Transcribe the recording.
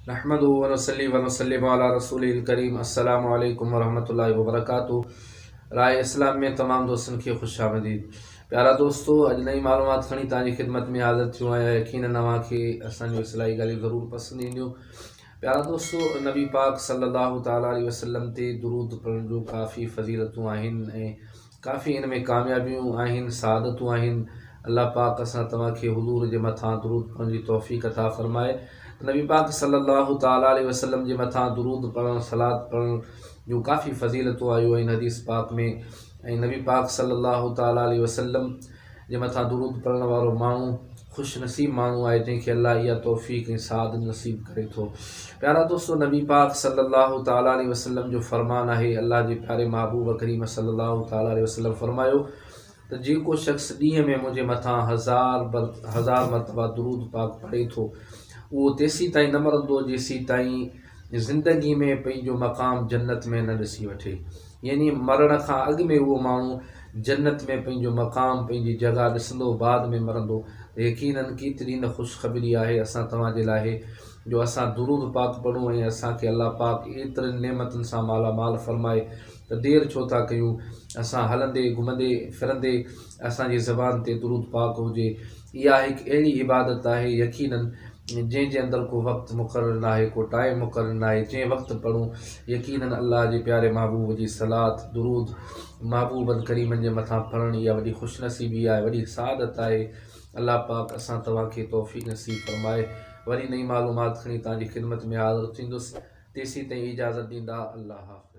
نحمده ونصلي ونسلم علي رسوله الڪريم السلام عليڪم ورحمة الله وبرڪاته راء اسلام ۾ تمام دوستن کي خوش آمديد پيارا دوستو اڄ نئين معلومات کڻي توهان جي خدمت ۾ حاضر ٿيو آهيان يقينن اوهان کي اسان جون اصلاحي ڳالهيون ضرور پسند اينديون پيارا دوستو نبي پاڪ صلي الله تعالٰي عليه وسلم تي درود پڙهڻ جون ڪافي فضيلتون آهن ۽ ڪافي ان ۾ ڪاميابيون آهن، سعادتون آهن، الله پاڪ اسان توهان کي حضور جي مٿان درود پڙهڻ جي توفيق عطا فرمائي ته نبي پاڪ صلي الله تعالٰي عليه وسلم جي مٿان درود پڙهڻ صلات پڙهڻ جون ڪافي فضيلتون آيون آهن حديث پاڪ ۾ ۽ نبي پاڪ صلي الله تعالٰي عليه وسلم جي مٿان درود پڙهڻ وارو ماڻهو خوش نصيب ماڻهو آهي جنهن کي الله اها توفيق ۽ سعادت نصيب ڪري ٿو. پيارا دوستو نبي پاڪ صلي الله تعالٰي عليه وسلم جو فرمان آهي الله جي پياري محبوب ڪريم صلي الله تعالٰي عليه وسلم فرمايو ته جيڪو شخص ڏينهن ۾ منهنجي مٿان هزار هزار مرتبه درود پاڪ پڙهي ٿو اهو تيسين تائين نه مرندو جيسين تائين زندگي ۾ پنهنجو مقام جنت ۾ نه ڏسي وٺي يعني مرڻ کان اڳ ۾ اهو ماڻهو جنت ۾ پنهنجو مقام، پنهنجي جڳهه ڏسندو بعد ۾ مرندو ته يقيناً ڪيتري نه خوشخبري آهي اسان توهان جي لاء جو اسان درود پاڪ پڙهون ۽ اسان کي الله پاڪ ايترين نعمتن سان مالا مال فرمائي ته دير ڇو ٿا ڪيون اسان هلندي گهمندي ڦرندي اسان جي زبان تي درود پاڪ هجي اها هڪ اهڙي عبادت آهي يقيناً جنهن جي اندر ڪو وقت مقرر ناهي، ڪو ٽائيم مقرر ناهي، جنهن وقت پڙهون يقيناً الله جي پياري محبوب جي صلات، درود محبوبن ڪريمن جي مٿان پڙهڻ اها وڏي خوش نصيبي آهي، وڏي سعادت آهي. الله پاڪ اسان توهان کي توفيق نصيب فرمائي. وري نئين معلومات کڻي توهان جي خدمت ۾ حاضر ٿيندس. تيسين تائين اجازت ڏيندا. الله حافظ.